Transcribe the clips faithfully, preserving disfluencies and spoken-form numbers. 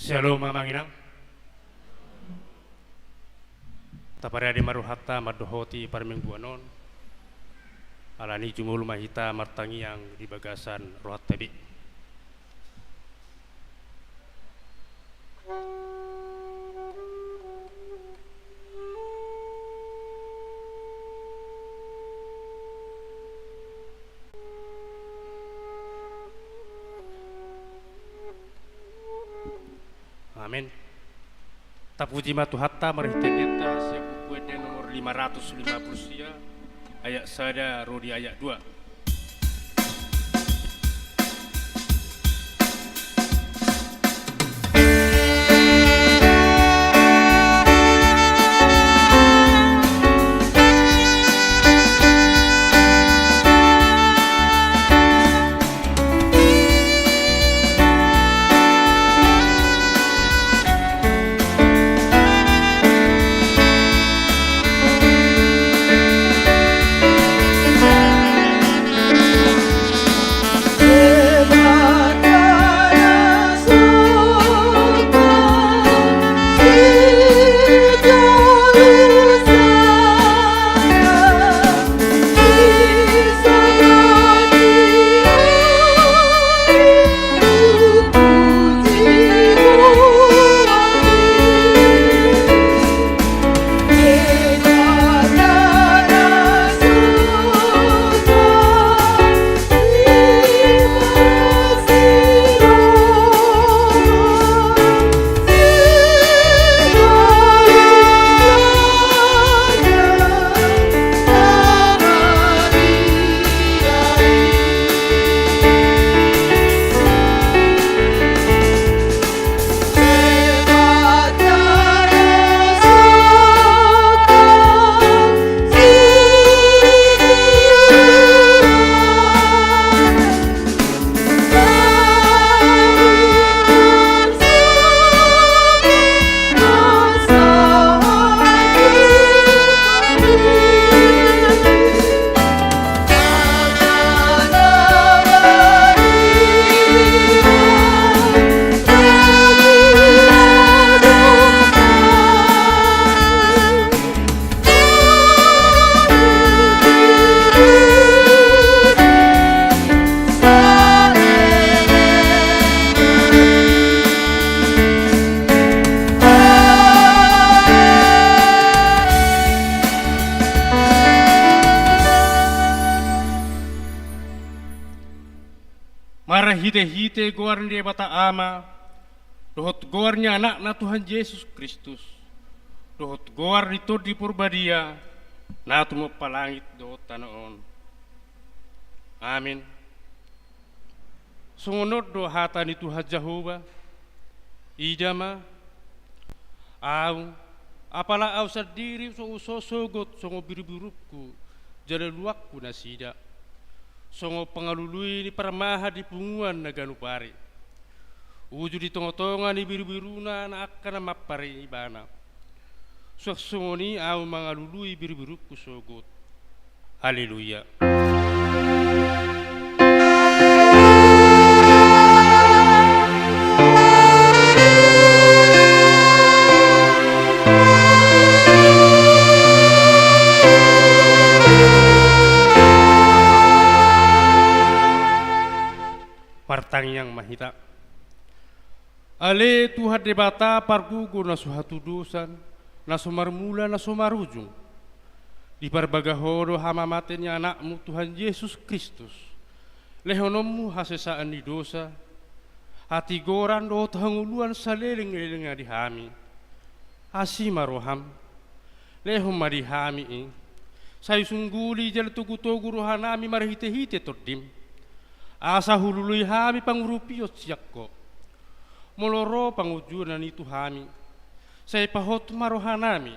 Shalom, amang inang. Taparade ma rohanta mandohoti parmingguan on. Alani i jumolo ma hita martangiang di bagasan rohanta be. Amen. Tapuji ma Tuhanta marhite endenta sian Buku Ende nomor lima ratus lima puluh sia, ayat sada ro di ayat dua. Marhitehite goar ni Debata Ama, dohot goar ni Anakna Tuhan Jesus Kristus, dohot goar ni Tondi Porbadia, na tumompa langit dohot tano on. Amin. Songon on do hata ni Tuhan Jahowa, ida ma, ahu, apala ahu sandiri so husosogot songon birubirungku jala luangku nasida, songon pangalului ni parmahan di punguan na ganup ari. Uju di tongatonga ni birubiruna na angka na mampar ibana. Suang songon i ahu mangalului birubirungku sogot. Haleluya. Martangiang ma hita. Ale Tuhan Debata pargogo na so hatudosan, na so marmula na so marujung. Diparbagah Ho do hamamate ni Anakmu Tuhan Jesus Kristus. Lehononmu hasesaan ni dosa, hatigoran dohot hangoluan saleleng ni lelengna di hami. Asi ma roham. Lehon ma di hami i. Sai sungguli jala togutogu rohanami marhitehite Tondim. Asa hulului hami pangurupion sian Ho. Molo ro pangunjunan i tu hami, sai pahot ma rohanami,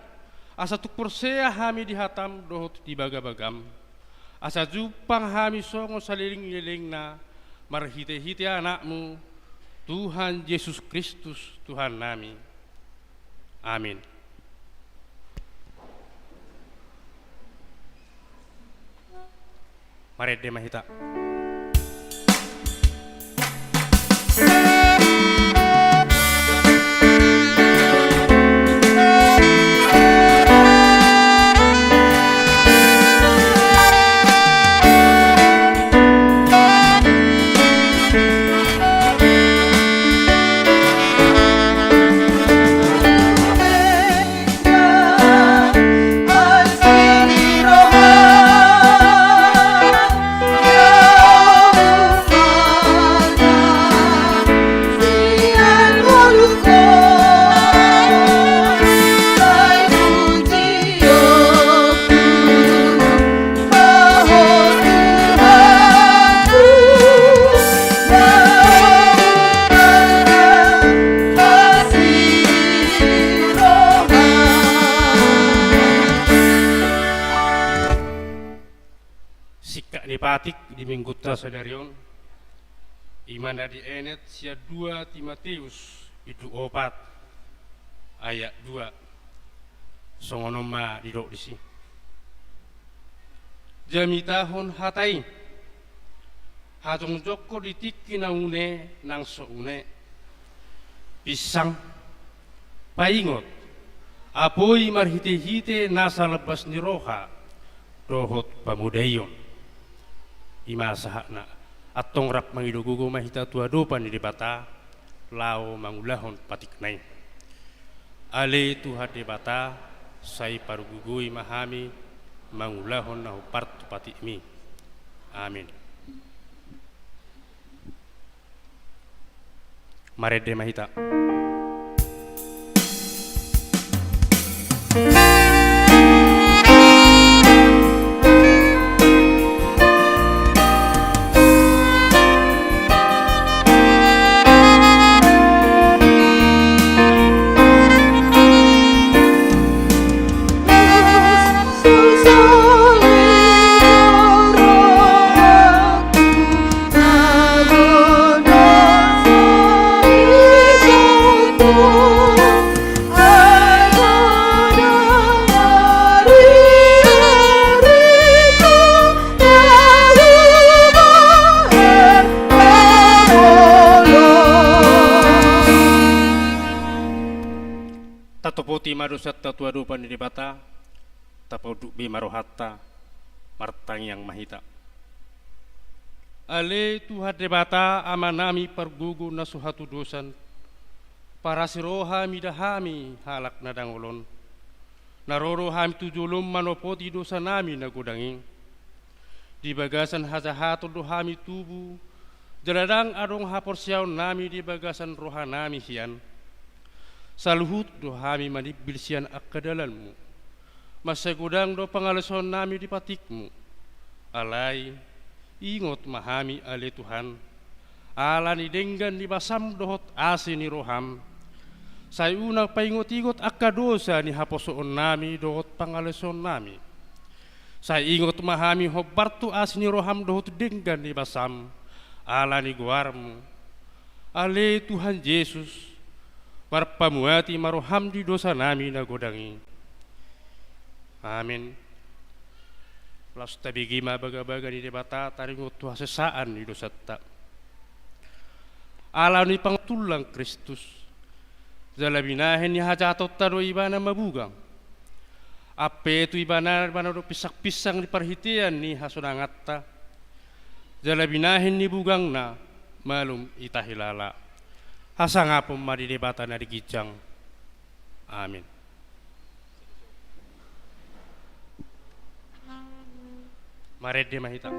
asa tung porsea hami di hatam dohot di bagabagam. Asa jumpang hami songon saleleng ni lelengna, marhitehite Anakmu, Tuhan Jesus Kristus, Tuhannami. Amin. Marende ma hita. Dipatik di Minggunta sadari on, i ma na dienet sian dua Timoteus bindu opat ayat dua. Songon on ma didok disi: Jamitahon hata i, hajongjongkon di tingki na une nang so une. Pinsang, paingot, apoi marhitehite nasa lambas ni roha dohot pamodaion. I ma sahatna. Antong rap mangido gogo ma hita tu adopan ni Debata laho mangulahon patikna i. Ale Tuhan Debata, sai pargogoi ma hami mangulahon na hombar tu patikmi. Amin. Marende ma hita. Tatopoti ma dosanta tu adopan ni Debata, tapaunduk be ma rohanta, martangiang ma hita. Ale Tuhan Debata, Amanami pargogo na so hatudosan, parasi roha mida hami halak na dangol on. Na ro do hami tu jolom manopoti dosanami na godang i. Di bagasan hajahaton do hami tubu, jala ndang adong haporseaonnami di bagasan rohanami hian. Saluhut do hami manimbil sian angka dalanmu. Mansai godang do pangalaosaonnami di patikmu. Alai, ingot ma hami ale Tuhan, ala ni denggan ni basam dohot asi ni roham. Sai unang paingotingot angka dosa ni haposoonnami dohot pangalaosaonnami. Sai ingot ma hami hombar tu asi ni roham dohot denggan ni basam, ala ni goarmu. Ale Tuhan Jesus, marpamuati ma roham di dosanami na godang i. Amin. Laos tabege ma bagabaga ni Debata taringot tu hasesaan ni dosanta. Ala ni pangutulan Kristus, jala binahen ni hajahatonta do ibana mabugang. Ampe tu ibana, ibana do pinsangpinsang ni parhitean ni hasonanganta. Jala binahen ni bugangna malum hita hilala. Hasangapon ma di Debata na di ginjang. Amin. Marende ma hita.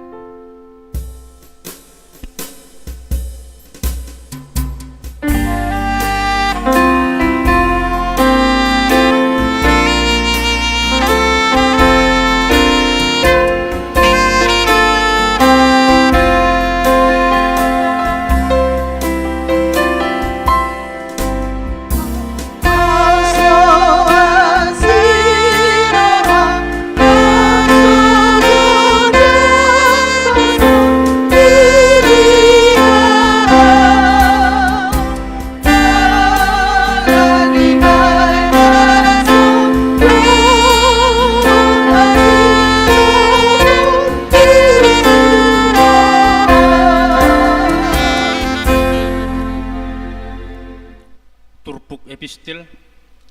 Turpuk epistel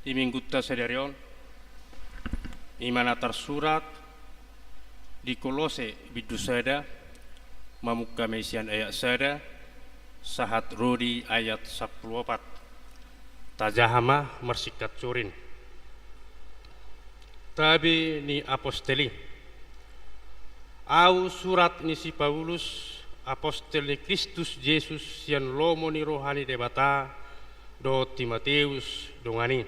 di Minggunta sadari on, i ma na tarsurat di Kolose bindu sada, mamungka ma i sian ayat sada sahat ro di ayat sampulu opat. Tajaha ma marsingkat sorin. Tabe ni apostel i. Ahu surat ni si Paulus, apostel ni Kristus Jesus sian lomo ni roha ni Debata, dohot Timoteus dongan i.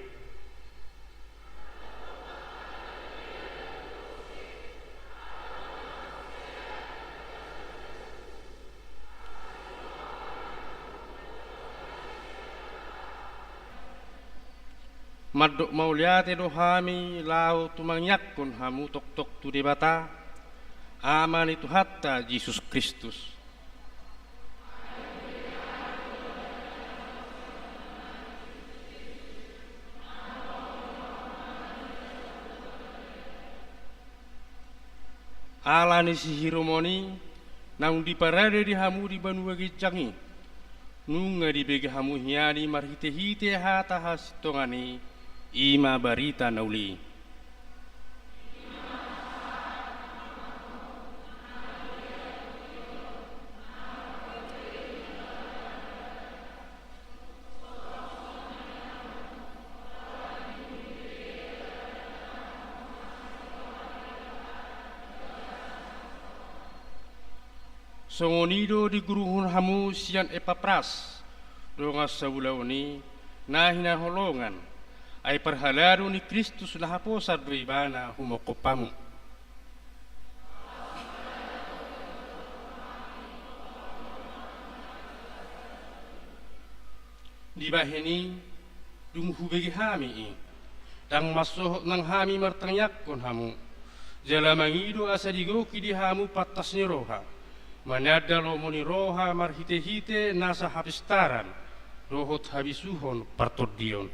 Mandok mauliate do hami laho tumangiangkon hamu tongtong tu Debata, Ama ni Tuhanta Jesus Kristus. Ala ni sihirumon i, naung diparade di hamu di banua ginjang i, nunga dibege hamu hian i marhitehite hata hasintongan i, i ma barita na uli. Songon i do diguruhon hamu sian Epapras, dongan saulaon i, na hinaholongan, ai parhalado ni Kristus na haposan do ibana humongkop hamu. Dibahen i, dung hubege hami i, ndang mansohot nang hami martangiangkon hamu, jala mangido asa digohi di hamu pantas ni roha, mananda lomo ni roha marhitehite nasa hapistaran dohot habisuhon partondion.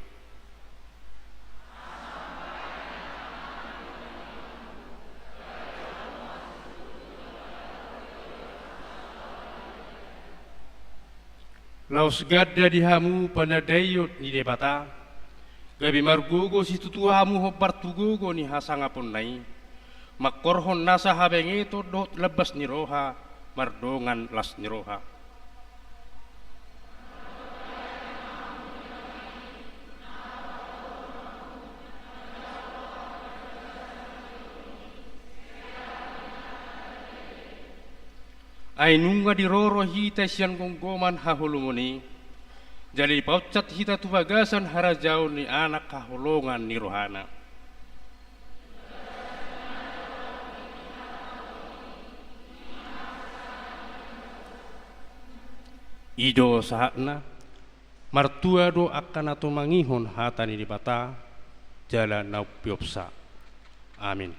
Laos ganda di hamu panandaion ni Debata, gabe margogo situtu hamu hombar tu gogo ni hasangaponna i, mangkorhon nasa habengeton dohot lambas ni roha, mardongan las ni roha. Ai nunga diroro hita sian gomgoman haholomon i, jala dipaonsat hita tu bagasan harajaon ni Anak haholongan ni rohana. I do sahatna. Martua do angka na tumangihon hata ni Debata, jala na umpeopsa. Amin.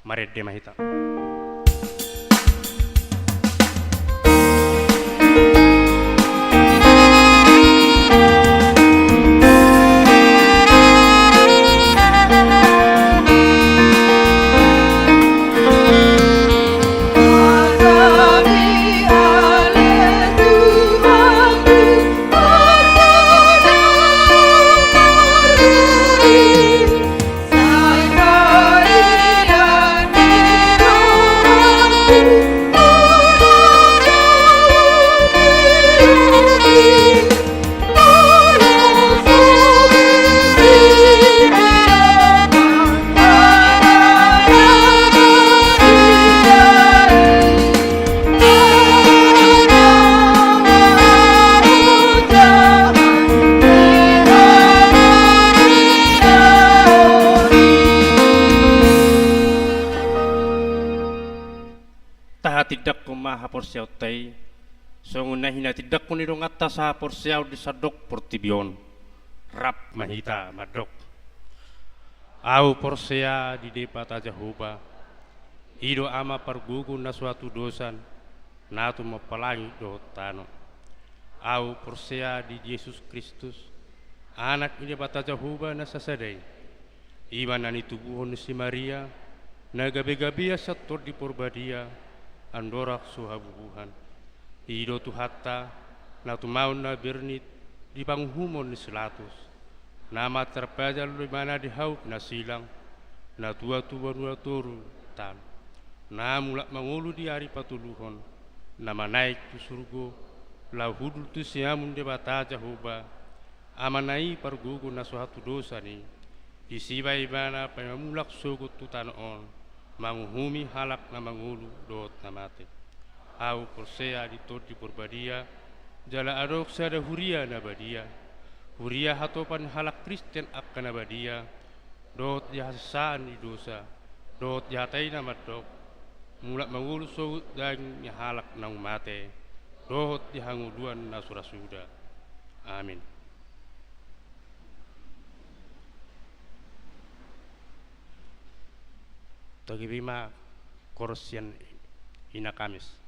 Marende ma hita. Tahatindangkon ma haporseaonta i, songon na hinatindangkon ni donganta sahaporseaon di sandok portibi on. Rap ma hita mandok. Ahu porsea di Debata Jahowa, i do Ama pargogo na so hatudosan, na tumompa langit dohot tano. Ahu porsea di Jesus Kristus, Anak ni Debata Jahowa na sasada i. I ma na nitubuhon ni si Maria, na gabegabean sian Tondi Porbadia, andorang so habubuhan. I do Tuhanta, na tumaon na bernit di panguhumon ni si Latus, na mansai tarpajal do ibana di hau pinasilang, na tua tu banua toru tano, na mulak mangolu di ari patoluhon, na manaek tu surgo, laho hundul tu siamun Debata Jahowa, Amana i pargogo na so hatudosan i, disi ma ibana paima mulak sogot tu tano on, manguhumi halak na mangolu dohot na mate. Ahu porsea di Tondi Porbadia, jala adong sada huria na badia, huria hatopan ni halak Kristen angka na badia, dohot di hasesaan ni dosa, dohot di hata i na mandok, mulak mangolu sogot daging ni halak naung mate, dohot di hangoluan na so ra suda. Amin. Tagibi ma Koros sian Ina Kamis.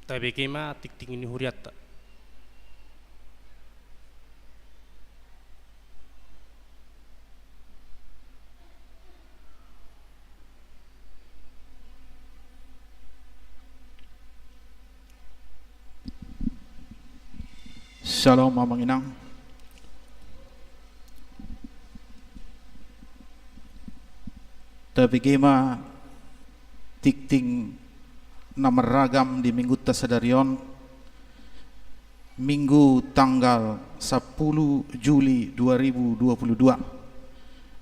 Tabege ma tingting ni hurianta. Syalom, Amang Inang. Tabege ma tingting na marragam di minggunta sadari on, Minggu tanggal sampulu Juli dua ribu dua puluh dua.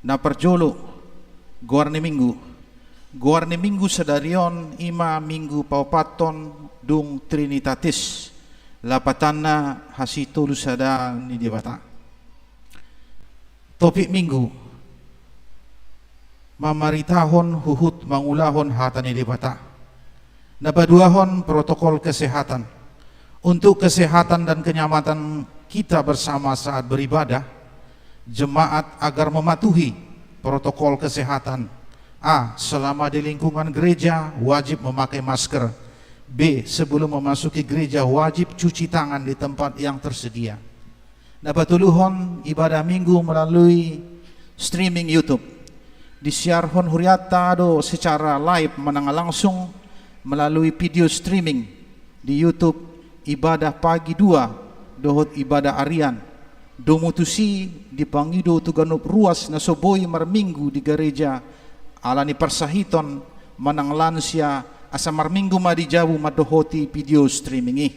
Na parjolo, goar ni minggu. Goar ni minggu sadari on i ma minggu paopathon dung Trinitatis, lapatanna hasitolusada ni Debata. Topik minggu: mamaritahon huhut mangulahon hata ni Debata. Na paduahon, protokol kesehatan. Untuk kesehatan dan kenyamanan kita bersama saat beribadah, jemaat agar mematuhi protokol kesehatan. A. Selama di lingkungan gereja, wajib memakai masker. B. Sebelum memasuki gereja, wajib cuci tangan di tempat yang tersedia. Na patoluhon, ibadah Minggu melalui streaming YouTube. Disiarhon hurianta do secara live manang langsung melalui video streaming di YouTube ibadah pagi dua dohot ibadah arian. Domu tusi dipangido tu ganup ruas na so boi marminggu di gareja ala ni parsahiton manang lansia asa marminggu ma di jabu mandohoti video streaming i.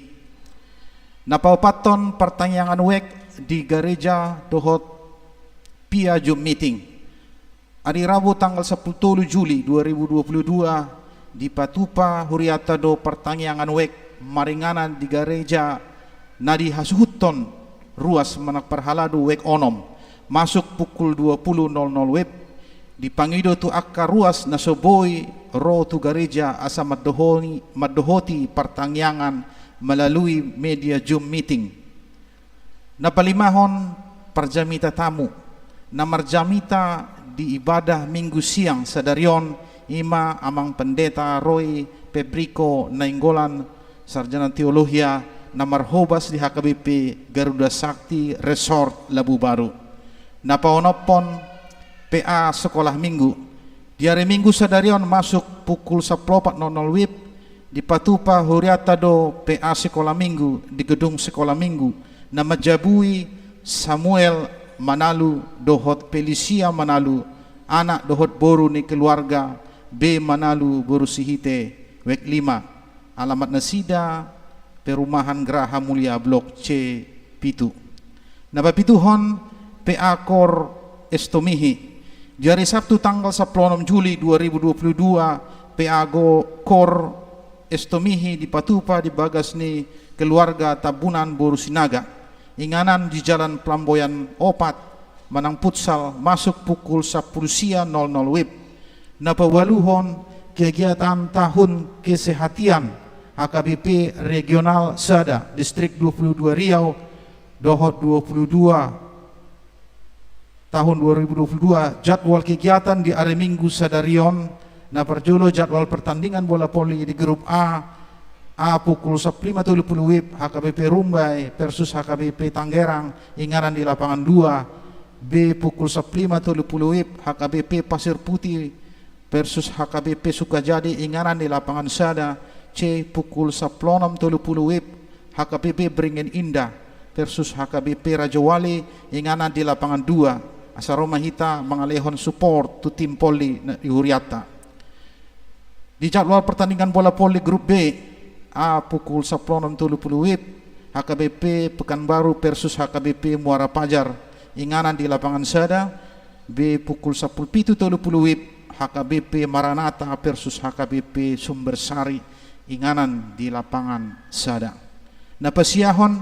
Na paopathon partangiangan wijk di gareja dohot via Zoom meeting. Ari Rabu tanggal sampulu tolu Juli dua ribu dua puluh dua dipatupa hurianta do partangiangan wijk maringanan di gareja na dihasuhuthon ruas manang parhalado wijk onom, masuk pukul dua puluh nol nol wib. Dipangido tu angka ruas na so boi ro tu gareja asa mandohoni, mandohoti partangiangan melalui media Zoom meeting. Na palimahon, parjamita tamu. Na marjamita di ibadah Minggu siang sadari on i ma Amang Pendeta Roy Pebriko Nainggolan, Sarjana Teologia, na marhobas di H K B P Garuda Sakti Resort Labu Baru. Na paonomhon, P A Sekolah Minggu. Di ari Minggu sadari on masuk pukul sampulu opat nol nol wib, dipatupa hurianta do P A Sekolah Minggu di gedung Sekolah Minggu, na manjabui Samuel Manalu dohot Felicia Manalu, anak dohot boru ni keluarga B Manalu boru Sihite, wijk lima. Alamat nasida Perumahan Graha Mulia Blok C pitu. Na papituhon, P A Kor Estomihi. Di ari Sabtu tanggal sampulu onom Juli dua ribu dua puluh dua, P A Go-, Kor Estomihi dipatupa di bagas ni keluarga Tambunan boru Sinaga. Inganan di Jalan Pelamboyan opat, manang futsal, masuk pukul sampulu sia nol nol wib. Na paualuhon, kegiatan tahun kesehatan H K B P Regional Sada Distrik dua puluh dua Riau dohot dua puluh dua tahun dua ribu dua puluh dua, jadwal kegiatan di ari Minggu sadari on. Na parjolo, jadwal pertandingan bola voli di grup A. A, pukul sampulu lima tolu puluh wib, H K B P Rumbai versus H K B P Tangerang, inganan di lapangan dua. B, pukul sampulu lima tolu puluh wib, H K B P Pasir Putih versus H K B P Sukajadi, inganan di lapangan sada. C, pukul sampulu onom tolu puluh wib, H K B P Beringin Indah versus H K B P Rajawali, inganan di lapangan dua. Asa ro ma hita mangalehon support tu tim voli na di hurianta. Di jadwal pertandingan bola voli grup B, A, pukul sampulu onom tolu puluh wib, H K B P Pekanbaru versus H K B P Muara Pajar, inganan di lapangan sada. B, pukul sampulu pitu tolu puluh wib, H K B P Maranatha versus H K B P Sumbersari, inganan di lapangan sada. Na pasiahon,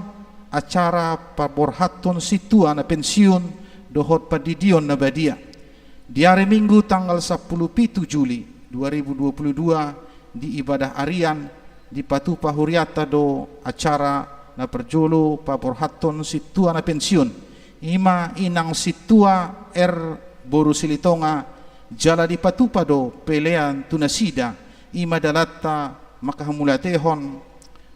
acara paborhathon sintua na pensiun dohot pandidion na badia. Di ari Minggu tanggal sampulu pitu Juli dua ribu dua puluh dua, di ibadah arian, dipatupa hurianta do acara na parjolo paborhathon sintua na pensiun, i ma Inang Sintua R boru Silitonga, jala dipatupa do pelean tu nasida, i ma dalanta manghamauliatehon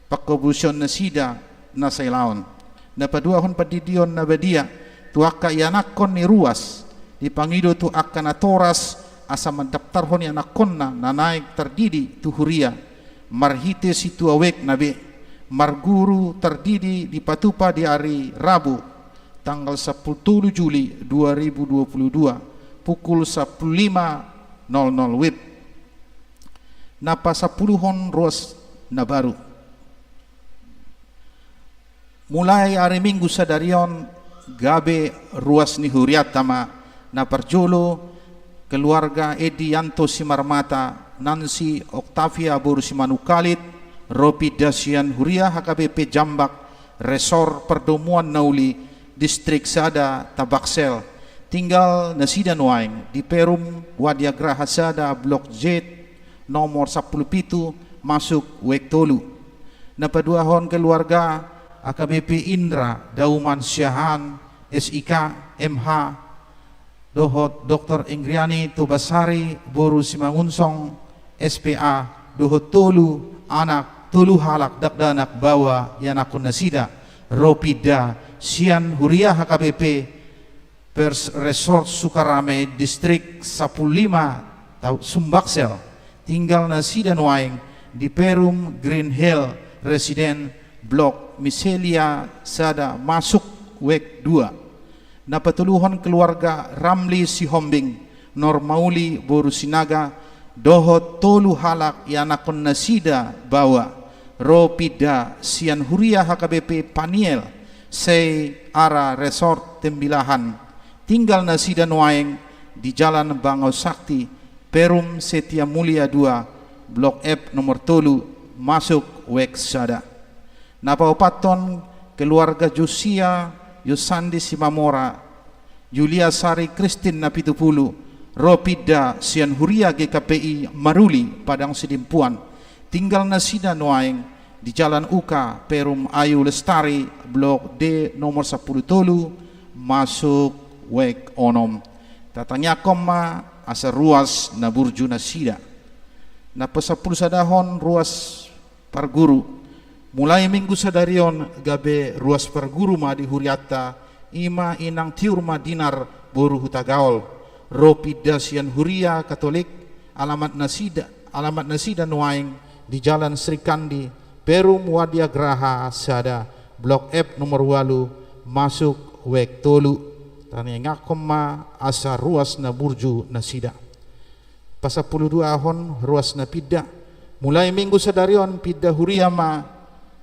pangkobusion nasida na sailaon. Na paduahon, pandidion na badia tu angka ianakhon ni ruas. Dipangido tu angka natoras asa mandaptarhon ianakhonna na naeng tardidi tu huria marhite sintua wijk na be. Marguru tardidi dipatupa di ari Rabu tanggal sampulu tolu Juli dua ribu dua puluh dua, pukul sampulu lima nol nol wib. Na pasampuluhon, ruas na baru. Mulai ari Minggu sadari on gabe ruas ni hurianta ma. Na parjolo, keluarga Edi Yanto Simarmata, Nansi Octavia boru Simanungkalit, Ropi Dasian, huria H K B P Jambak, Resor Perdomuan na Uli, Distrik sada, Tabaksel. Tinggal nasida nuaeng di Perum Wadiagraha sada, Blok Z, nomor sampulu pitu, masuk wijk tolu. Na paduahon keluarga A K B P Indra Dauman Siahaan, S I K, M H, dohot Doktor Inggriani Tobasari boru Simangunsong, S P A, dohot tolu anak, tolu halak dakdanak baoa ianakhon nasida, ro pinda sian huria H K B P Pers Resort Sukarame, Distrik sampulu lima, Tau-, Sumbaksel. Tinggal nasida nuaeng di Perum Green Hill Resident, Blok Miselia sada masuk, wek dua. Na patoluhon keluarga Ramli Sihombing, Normauli boru Sinaga, dohot tolu halak ianakhon nasida baoa, ro pinda sian huria H K B P Paniel, Sei Ara Resort Tembilahan. Tinggal nasida nuaeng di Jalan Bangau Sakti, Perum Setia Mulia dua, Blok F nomor tolu, masuk, wek sada. Na paopathon keluarga Josia Yosandi Simamora, Julia Sari Kristin na pitu pulu, ro pinda sian huria G K P I Maruli, Padang Sidimpuan. Tinggal nasida nuaeng di Jalan Uka, Perum Ayu Lestari, Blok D nomor sampulu tolu, masuk, wek onom. Tatangiangkon ma asa ruas na burju nasida. Na pasampulu sadahon ruas parguru. Mulai minggu sadari on gabe ruas parguru ma di hurianta, i ma inang Tiur Madinar boru Hutagaol, ro pinda sian huria Katolik, alamat nasida, alamat nasida nuaeng di Jalan Srikandi, Perum Wadiagraha sada, Blok F nomor walu, masuk, wek tolu. Tatangiangkon ma asa ruas na burju nasida. Pasampulu duahon ruas na pinda. Mulai minggu sadari on pinda huria ma,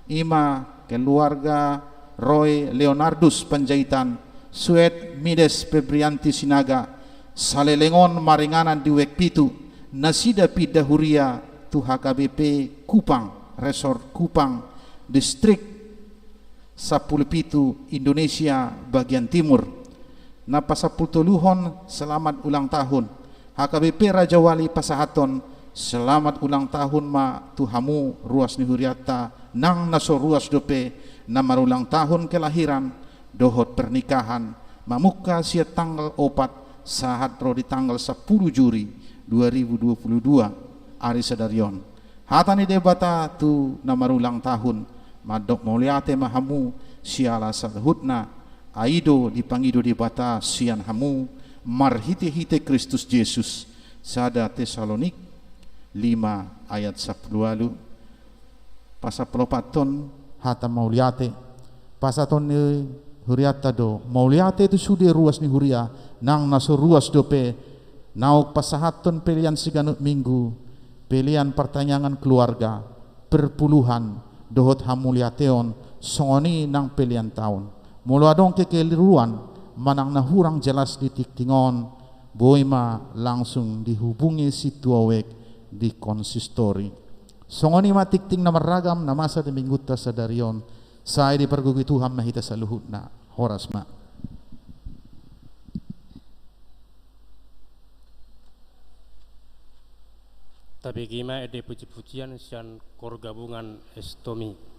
i ma keluarga Roy Leonardus Panjaitan, Suet Mides Febrianti Sinaga, saleleng on maringanan di wek pitu, nasida pinda huria tu H K B P Kupang, Resort Kupang, Distrik sampulu pitu, Indonesia bagian timur. Na pasampulu toluhon selamat ulang tahun. H K B P Rajawali pasahathon selamat ulang tahun ma tu hamu ruas ni hurianta nang na so ruas dope na marulang tahun kelahiran dohot pernikahan, mamungka sian tanggal opat sahat ro di tanggal sampulu Juli dua ribu dua puluh dua, ari sadari on. Hata ni Debata tu na marulang tahun, mandok mauliate ma hamu siala saluhutna, ai do dipangido Debata sian hamu marhitehite Kristus Jesus. Sada Tesalonik lima ayat sampulu ualu. Pasampulu opat on hata mauliate. Pasahaton ni hurianta do mauliate tu sude ruas ni huria, nang na so ruas dope naung pasahathon pelean siganup minggu, pelean partangiangan keluarga, perpuluhan, dohot hamuliateon, songon i nang pelean taon. Molo adong kekeliruan manang na hurang jelas di tingting on, boi ma langsung dihubungi sintua wek di konsistori. Songon i ma tingting na marragam na masa di minggunta sadari on, sai dipargogoi Tuhan ma hita saluhutna. Horas ma. Tabege ma ende pujipujian sian Koor Gabungan Estomi.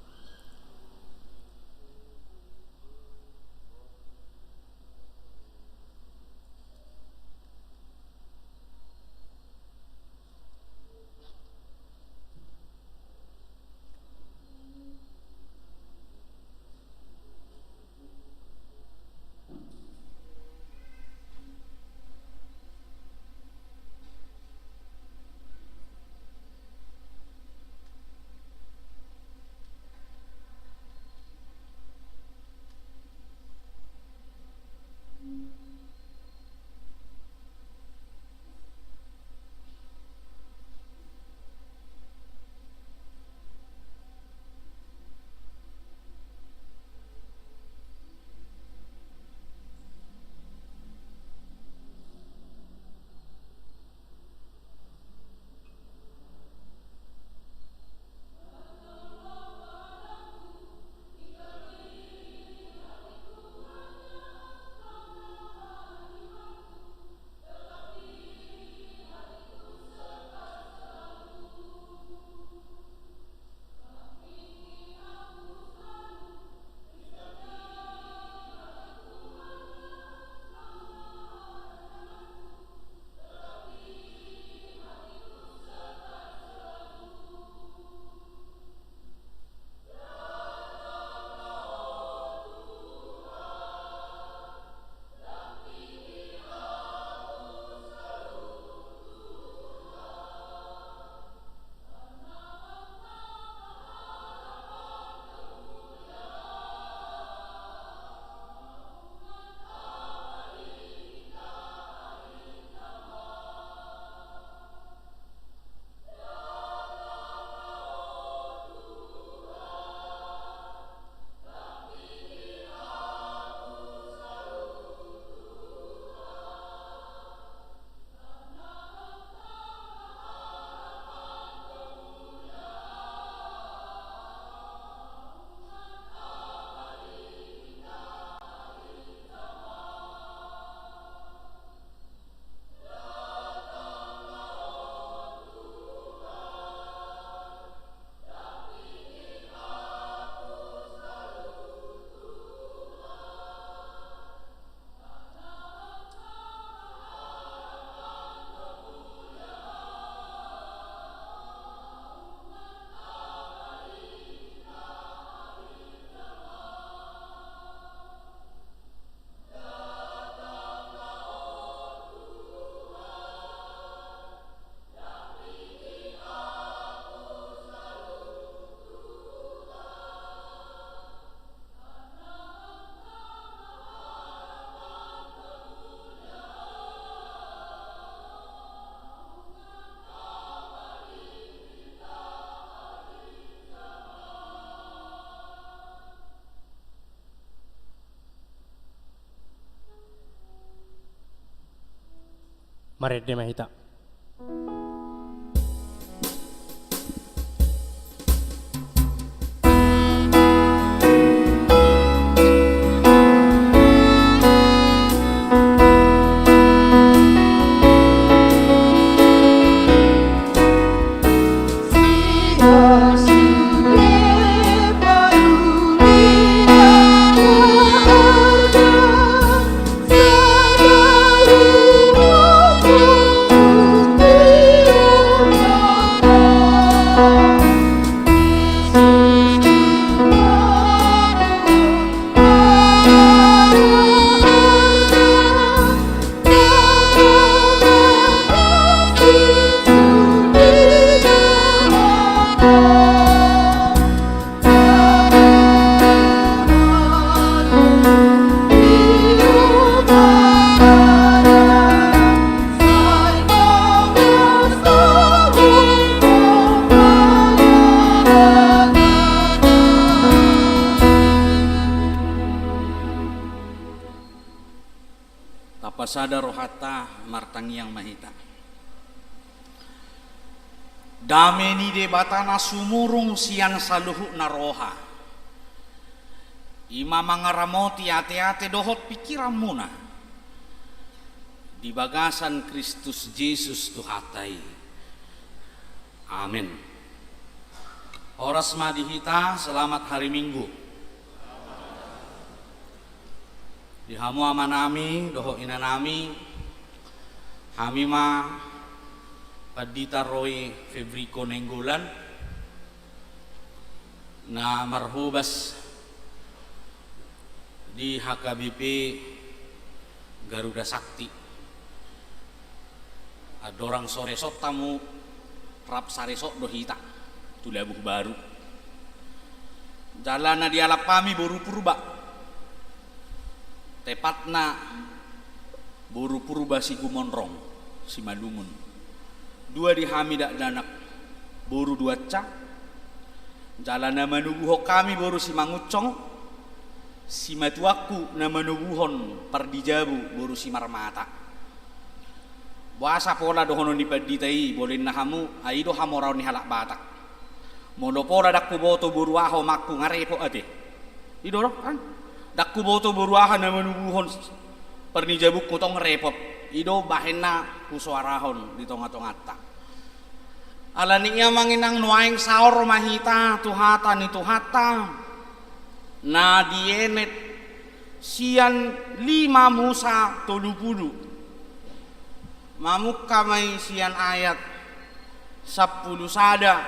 Marende ma hita. Tapasada rohanta, martangiang ma hita. Dame ni Debata na sumurung sian saluhutna roha, i ma mangaramoti ateate dohot pingkiranmuna di bagasan Kristus Jesus Tuhanta i. Amen. Horas ma di hita, selamat hari Minggu. Di hamu amanami dohot inanami, hami ma Pandita Roy Febrico Nainggolan, na marhobas di H K B P Garuda Sakti. Andorang so resort hamu, rap saresort do hita tu Labuh Baru. Jala na dialap hami boru Purba. Tepatna boru Purba Sigumonrong, Simalungun. Dua di hami dakdanak, boru Duanca. Jala na manobuhon hami boru Simangunsong, simatuangku na manobuhon Pardijabu boru Simarmata. Boasa pola dohonon ni pandita i, bolinna hamu, ai i do hamoraon ni halak Batak. Molo pola ndang huboto boru aha omakku, nga repot ate. I do, kan? Ndang huboto boru aha na manobuhon parnijabungku, tong repot. I do bahenna husoarahon di tongatonganta. Alani i amang inang, nuaeng saor ma hita tu hata ni Tuhanta na dienet sian lima Musa tolu pulu. Mamungka ma i sian ayat sampulu sada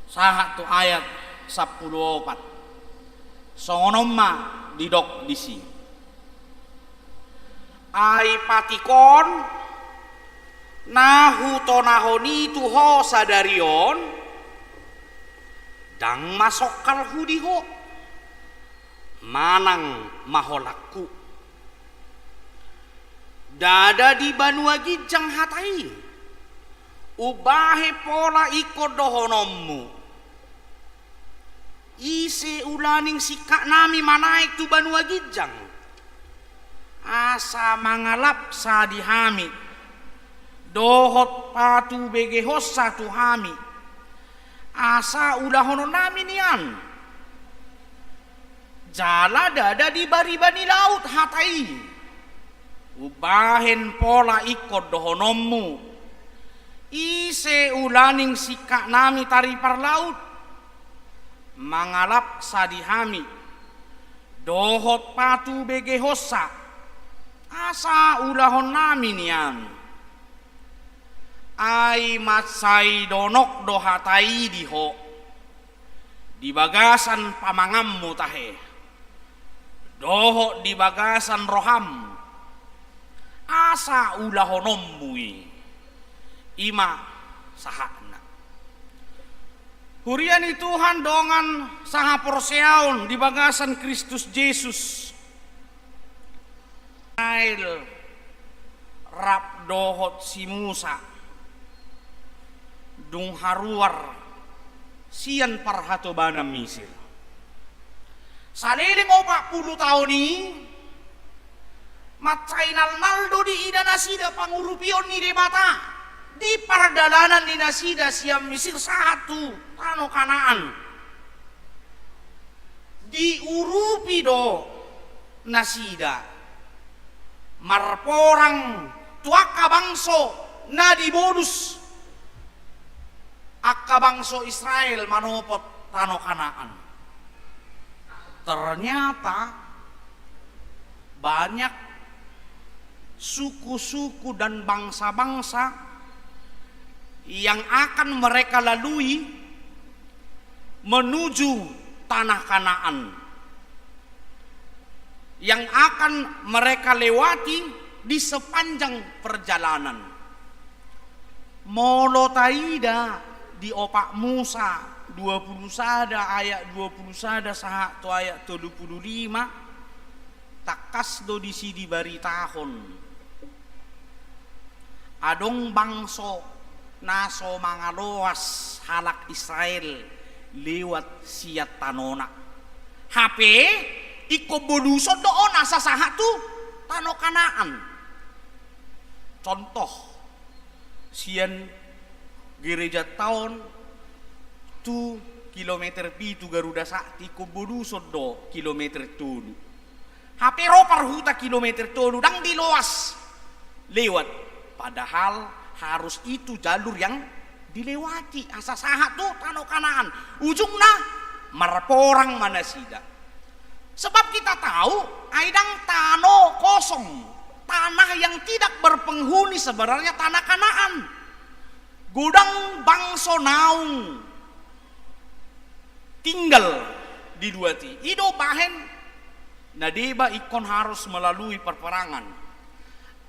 sahat tu ayat sampulu opat. Songon on ma didok disi. Ai patik on na hutonahon i tu ho sadari on, ndang masongkalhu di ho, manang maholanghu. Ndada di banua ginjang hata i, umbahen pola ingkon dohononmu. Ise ulaning singkatnami manaek tu banua ginjang, asa mangalapsa di hami, dohot patubegehonsa tu hami, asa ulahononnami nian? Jala ndada di bariba ni laut hata i, umbahen pola ingkon dohononmu. Ise ulaning singkatnami tariparlaut, mangalapsa di hami, dohot patubegehonsa, asa ulahonnami nian? Ai mansai donok do hata i di ho, di bagasan pamanganmu tahe, dohot di bagasan roham, asa ulahononmu i. I ma sahatna. Huria ni Tuhan dongan sahaporseaon di bagasan Kristus Jesus. Israel rap dohot si Musa dung haruar sian parhatobanan Misir. Saleleng opat pulu taon i, Mansai nalnal do diida nasida pangurupion ni Debata di pardalanan ni nasida sian Misir sahat tu tano Kanaan. Diurupi do nasida marporang tu angka bangso na di bonus angka bangso Israel manopot tano Kanaan. Ternyata banyak suku-suku dan bangsa-bangsa yang akan mereka lalui menuju tanah Kanaan, yang akan mereka lewati di sepanjang perjalanan. Molo taida di Opat Musa dua pulu sada ayat dua pulu sada sahat tu ayat tolu pulu lima, tangkas do disi dibaritahon adong bangso na so mangaloas halak Israel lewat sian tanona. Hape ingkon bonuson do on asa sahat tu tano Kanaan. Contoh, sian gerejanta on tu kilometer pitu Garuda Sakti ingkon bonuson do kilometer tolu. Hape ro parhuta kilometer tolu, ndang diloas lewat. Padahal harus itu jalur yang dilewati asa sahat tu tano Kanaan. Ujungna marporang ma nasida. Sebab kita tahu, ai ndang tano kosong, tanah yang tidak berpenghuni sebenarnya tanah Kanaan. Godang bangso naung tinggal di luat i. I do bahen na deba ingkon harus melalui perperangan.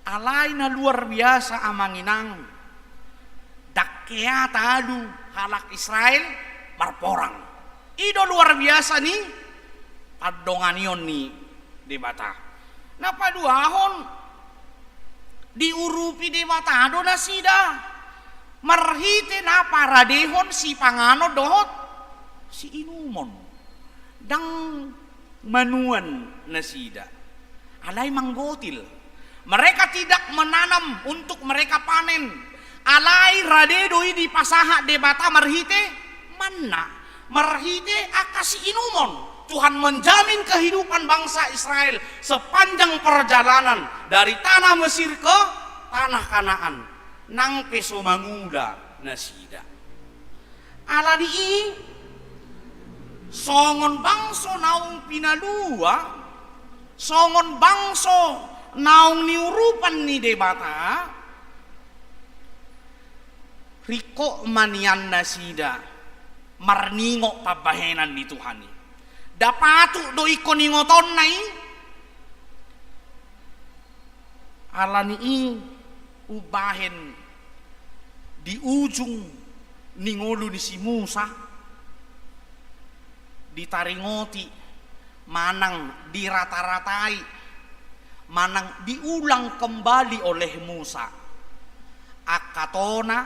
Alai na luar biasa, amang inang, ndang hea talu halak Israel marporang. I do luar biasa ni pandonganion ni Debata. Na paduahon, diurupi Debata do nasida marhite na paradehon sipanganon dohot siinumon. Ndang manuan nasida, alai manggotil. Mereka tidak menanam untuk mereka panen, alai rade do i dipasahat Debata marhite manna, marhite angka siinumon. Tuhan menjamin kehidupan bangsa Israel sepanjang perjalanan dari tanah Mesir ke tanah Kanaan. Nang pe so mangula nasida. Ala ni i, songon bangso naung pinalua, songon bangso naung niurupan ni Debata, ringkot ma nian nasida marningot pambahenan ni Tuhan i. Nda patut do ingkon ingotonna i. Ala ni i, umbahen di ujung ni ngolu ni si Musa, ditaringoti manang dirata-ratai manang diulang kembali oleh Musa angka tona,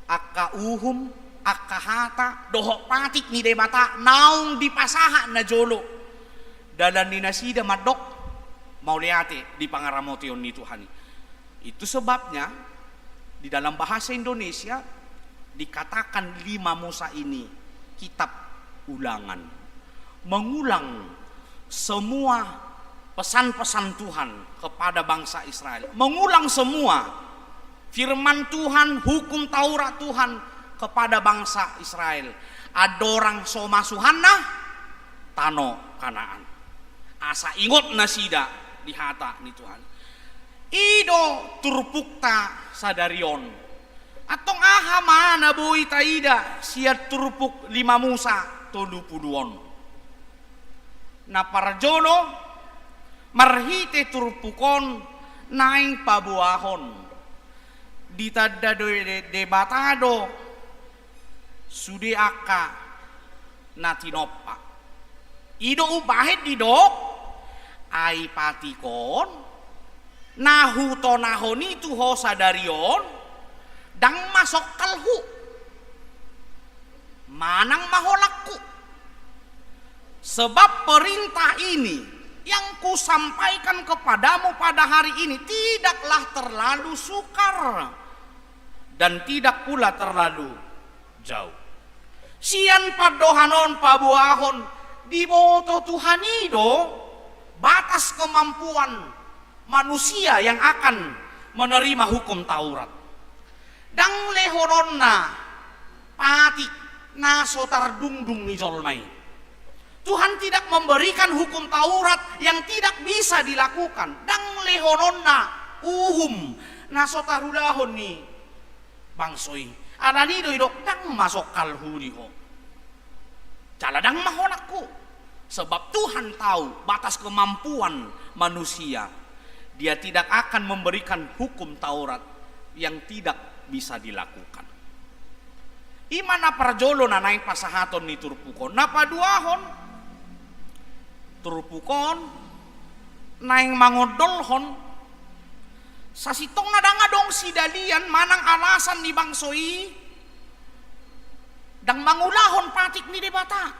angka uhum, angka hata dohot patik ni Debata naung dipasahat najolo. Dalan ni nasida mandok mauliate di pangaramotion ni Tuhan i. Itu sebabnya di dalam bahasa Indonesia dikatakan lima Musa ini kitab Ulangan. Mengulang semua pesan-pesan Tuhan kepada bangsa Israel. Mengulang semua firman Tuhan, hukum Taurat Tuhan kepada bangsa Israel. Andorang so masuhanna tano Kanaan. Asa ingot nasida di hata ni Tuhan. I do turpukta sadari on. Antong aha ma na boi taida sian turpuk lima Musa tolu pulu on? Na parjolo, marhite turpuk on naeng paboahon, ditanda do De-, Debata do sude angka na tinompa. I do umbahen didok, ai patik on na hutonahon i tu ho sadari on, ndang masongkalhu manang maholanghu. Sebab perintah ini Yang kusampaikan kepadamu pada hari ini tidaklah terlalu sukar dan tidak pula terlalu jauh. Sian pandohan on paboahon, diboto Tuhan i do batas kemampuan manusia yang akan menerima hukum Taurat. Ndang lehononna patik na so tardungdung ni jolma i. Tuhan tidak memberikan hukum Taurat yang tidak bisa dilakukan. Ndang lehononna uhum na so tarulahon ni bangso i. Alani do didok, ndang masuk kalhuni ho. Jala ndang ma ho nangku. Sebab Tuhan tahu batas kemampuan manusia. Dia tidak akan memberikan hukum Taurat yang tidak bisa dilakukan. I ma na parjolo na naeng pasahaton ni turpuk on. Na paduahon, turpuk on naeng mangondolhon sasintongna ndang adong sidalian manang alasan ni bangso i ndang mangulahon patik ni Debata.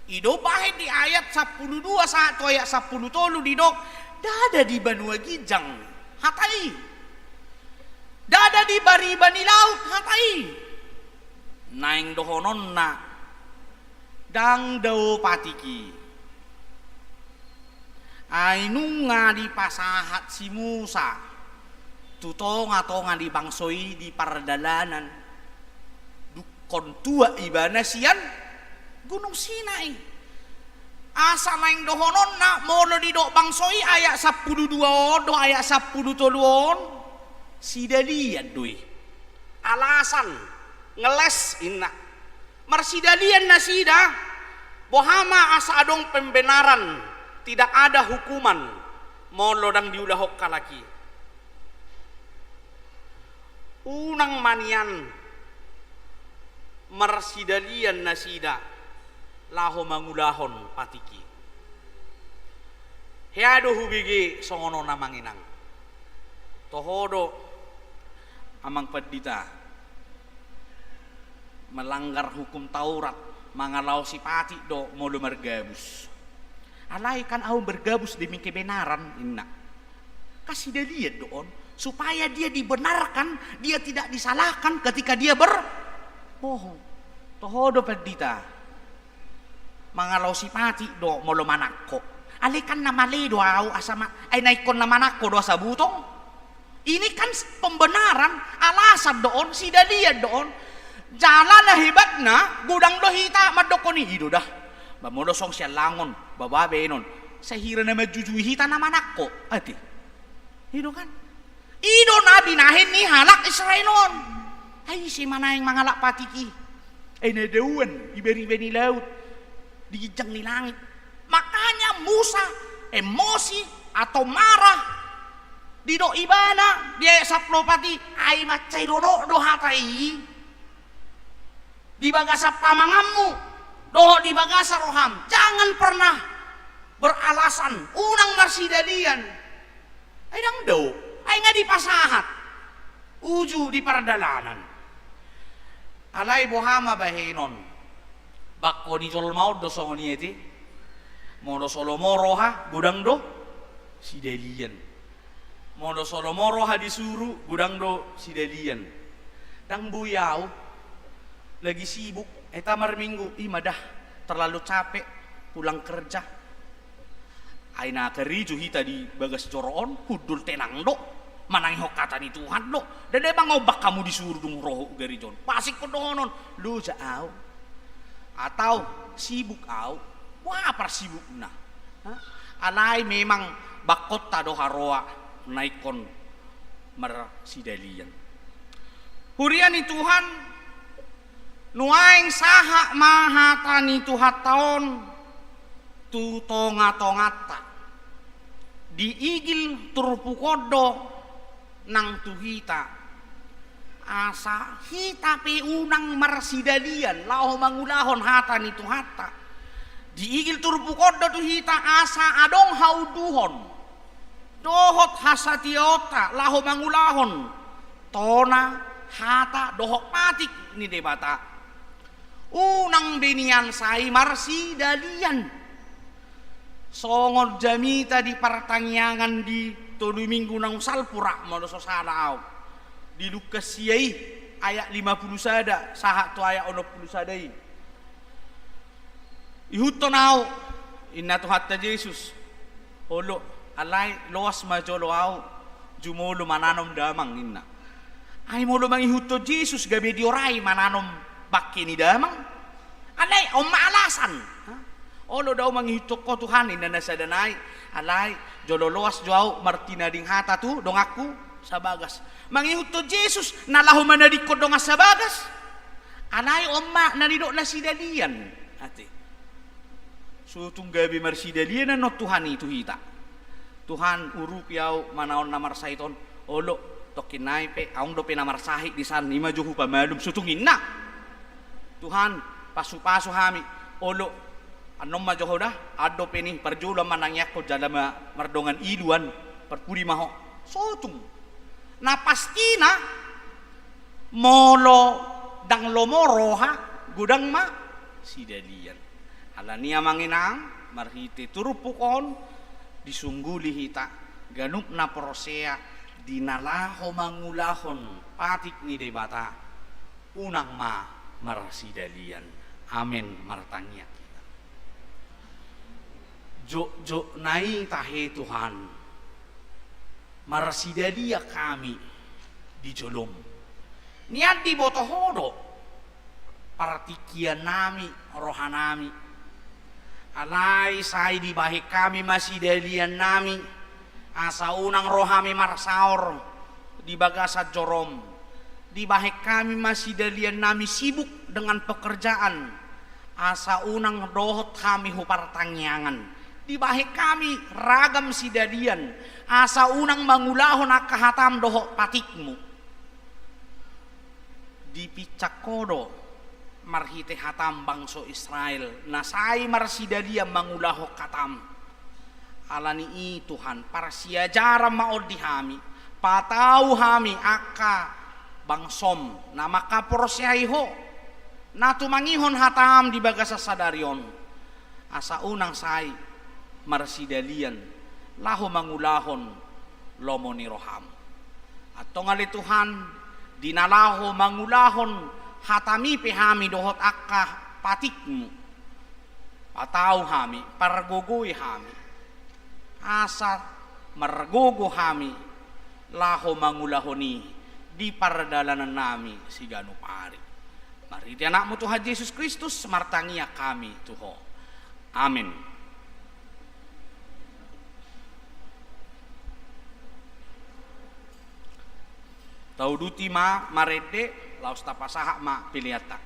I do bahen di ayat sampulu dua sahat tu ayat sampulu tolu didok, ndada di banua ginjang hata i. Ndada di bariba ni laut hata i. Naeng dohononna, ndang dao patik i. Ai nunga dipasahat si Musa tu tongatonga ni bangso i di pardalanan, dungkon tuat ibana sian Gunung Sinai. Asa naeng dohononna, molo didok bangso i ayat sampulu dua on dohot ayat sampulu tolu on, sidalian do i. Alasan, ngeles inna. Marsidalian nasida, boha ma asa adong pembenaran, tidak ada hukuman, molo ndang diulahon halak i. Unang ma nian marsidalian nasida laho mangulahon patik i. Hea do hubege songon on, amang inang. Toho do, amang pandita, melanggar hukum Taurat, mangalaosi patik do molo margabus. Alai kan au bergabus demi kebenaran, inna. Kan sidalian do on, supaya dia dibenarkan, dia tidak disalahkan ketika dia berbohong. Toho do pandita, mangalaosi patik do molo manangko. Alai kan na male do au asa ma-, ai na ingkon na manangko do asa butong. Ini kan s-, pembenaran, alasan do on, sidalian do on. Jala na hebatna, godang do hita mandokkon i, i do da. Ba molo songon sian langon, ba, ba baenon. Sahira na manjujui hita na manangko. Ate. I do kan? I do na binahen ni halak Israel on. Ai ise ma naeng mangalap patik i? Ai na dauan di bariba ni laut, di ginjang ni langit. Makanya Musa emosi atau marah. Didok ibana di ayat sampulu opat i, ai mansai didok do hata i di bagasan pamanganmu dohot di bagasan roham. Jangan pernah beralasan, unang marsidalian. Ai ndang dao, ai nga dipasahat uju di pardalanan. Alai boha ma bahenon? Bangko ni jolma on do songon i ate. Molo so lomo roha, godang do sidalian. Molo so lomo roha disuru, godang do sidalian. Ndang boi au, lagi sibuk, eta marminggu, i ma da, terlalu capek, pulang kerja. Ai na karejo hita di bagas joro on, hundul tenang do, manangihon hata ni Tuhan do. Ndada mangombak hamu disuru dung ro ho tu gareja on. Pasinghon dohonon, loja au. Atau sibuk au. Boha parsibukna? Ha? Alai memang bangkonta do haroa na ingkon marsidalian. Huria ni Tuhan, nuaeng sahat ma hata ni Tuhanta on tu tongatonganta. Diigil turpuk on do nang tu hita, asa hita pe unang marsidalian laho mangulahon hata ni Tuhanta. Diigil turpuk on do tu hita asa adong haunduhon dohot hasatiaonta laho mangulahon tona, hata dohot patik ni Debata. Unang be nian sai marsidalian. Songon jamita di partangiangan di tolu minggu naung salpu, rap molo so sala au, di Lukas sia i, ayat lima pulu sada sahat tu ayat onom pulu sada i. Ihuthon au, inna Tuhanta Jesus, olo, alai loas ma jolo au jumolo mananom damang, inna. Ai molo mangihuthon Jesus gabe diorai mananom bangke ni damang. Alai on ma alasan. Ha? Olo, dao mangihuthon Ho Tuhan, inna na sada nai. Alai jolo loas jo au martinading hata tu donganku sabagas. Mangihuthon Jesus na laho manadingkon dongan sabagas. Alai on ma na nidok na sidalian. Ate. So tung gabe marsidalian annon Tuhan i tu hita. Tuhan, urupi au manaon na marsahit on. Olo, tongkin nai pe adong dope na marsahit disan, i ma jo hupamalum, so tung inna. Tuhan, pasupasu hami. Olo, annon ma jo ho da, adong dope ni parjolo manangiangkon jala ma-, mardongan iluan, parpudi ma ho. So tung. Na pastina, molo ndang lomo roha, godang ma sidalian. Alani i, amang inang, marhite turpuk on, disungguli hita ganup na porsea di na laho mangulahon patik ni Debata, unang ma marsidalian. Amen. Martangiang hita. Jotjot nai tahe Tuhan, marsidalian hami di jolom. Nian diboto Ho do partingkian nami, roha nami. Alai sai dibahen hami ma sidalian nami, asa unang ro hami marsaor di bagasan jorom. Dibahen hami ma sidalian nami sibuk dengan pekerjaan, asa unang dohot hami hu partangiangan. Dibahen hami ragam sidalian, asa unang mangulahon angka hatam dohot patikmu. Dipinsang Ho do marhite hatam bangso Israel, na sai marsidalian mangulahon hatam. Alani i Tuhan, parsiajaran ma on di hami, patau hami angka bangsom na mangkaporseai Ho, na tumangihon hatam di bagasan sadari on, asa unang sai marsidalian laho mangulahon lomo ni roham. Antong ale Tuhan, di na laho mangulahon hatami pe hami dohot angka patikmu. Patau hami, pargogoi hami, asa margogo hami laho mangulahon i di pardalanan nami siganup ari. Marhite Anakmu Tuhan Jesus Kristus martangiang hami tu Ho. Amen. Tauduti ma marende, laos tapasahat ma peleanta.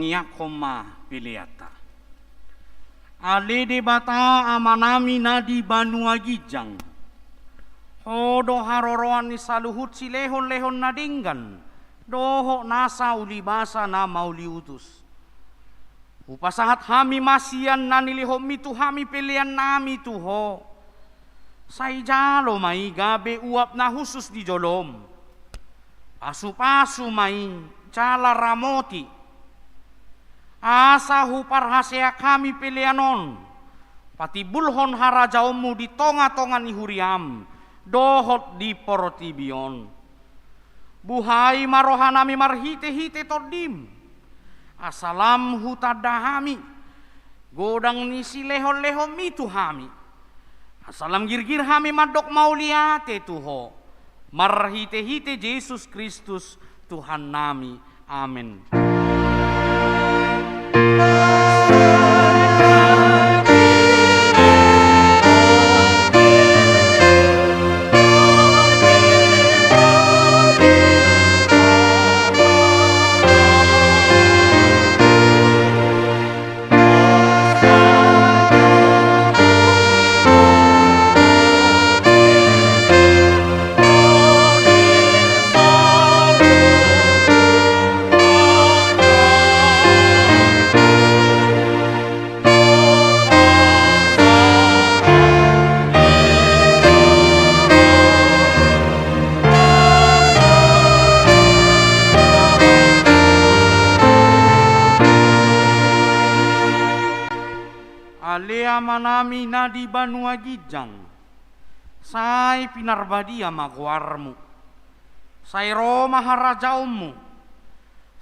Tangianghon ma peleanta. Ale Debata Amanami na di banua ginjang, Ho do haroroan ni saluhut silehonlehon na denggan dohot nasa ulibasa na mauliutus. Hupasahat hami ma sian na nilehonMi tu hami peleannami tu Ho. Sai jalo ma i gabe uap na hushus di joloM. Pasupasu ma i jala ramoti, asa huparhaseang hami pelean on patimbulhon harajaonMu di tongatonga ni huriaM dohot di portibi on. Buhai ma rohanami marhitehite TondiM, asa lam hutanda hami godang ni silehonlehonMi tu hami, asa lam girgir hami mandok mauliate tu Ho, marhitehite Jesus Kristus Tuhannami. Amen. Ale Amanami na di banua ginjang, sai pinarbadia ma goarMu. Sai ro ma harajaonMu.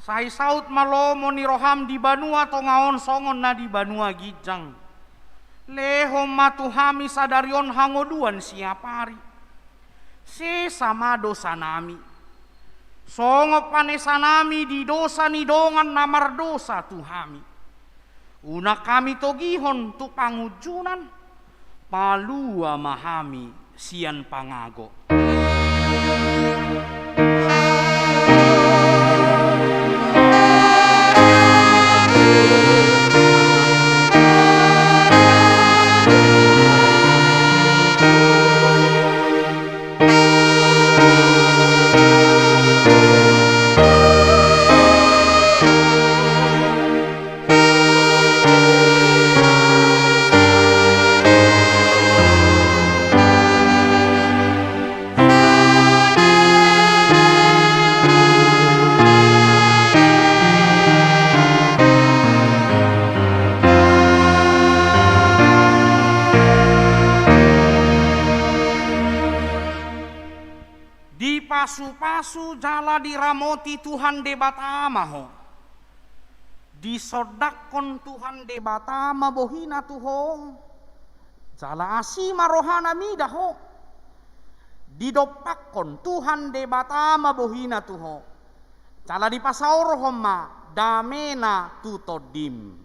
Sai saut ma lomo ni rohaM di banua tonga on songon na di banua ginjang. Lehon ma tu hami sadari on hangoluan siapari. Sesa ma dosanami, songon panesanami di dosa ni dongan na mardosa tu hami. Unang hami togihon tu pangunjunan, palua ma hami sian pangago. Dipasupasu jala diramoti Tuhan Debata ma ho. Disondangkon Tuhan Debata ma bohina tu ho, jala asi ma rohana mida ho. Didompakkon Tuhan Debata ma bohina tu ho, jala dipasaorhon ma damena tu tondim.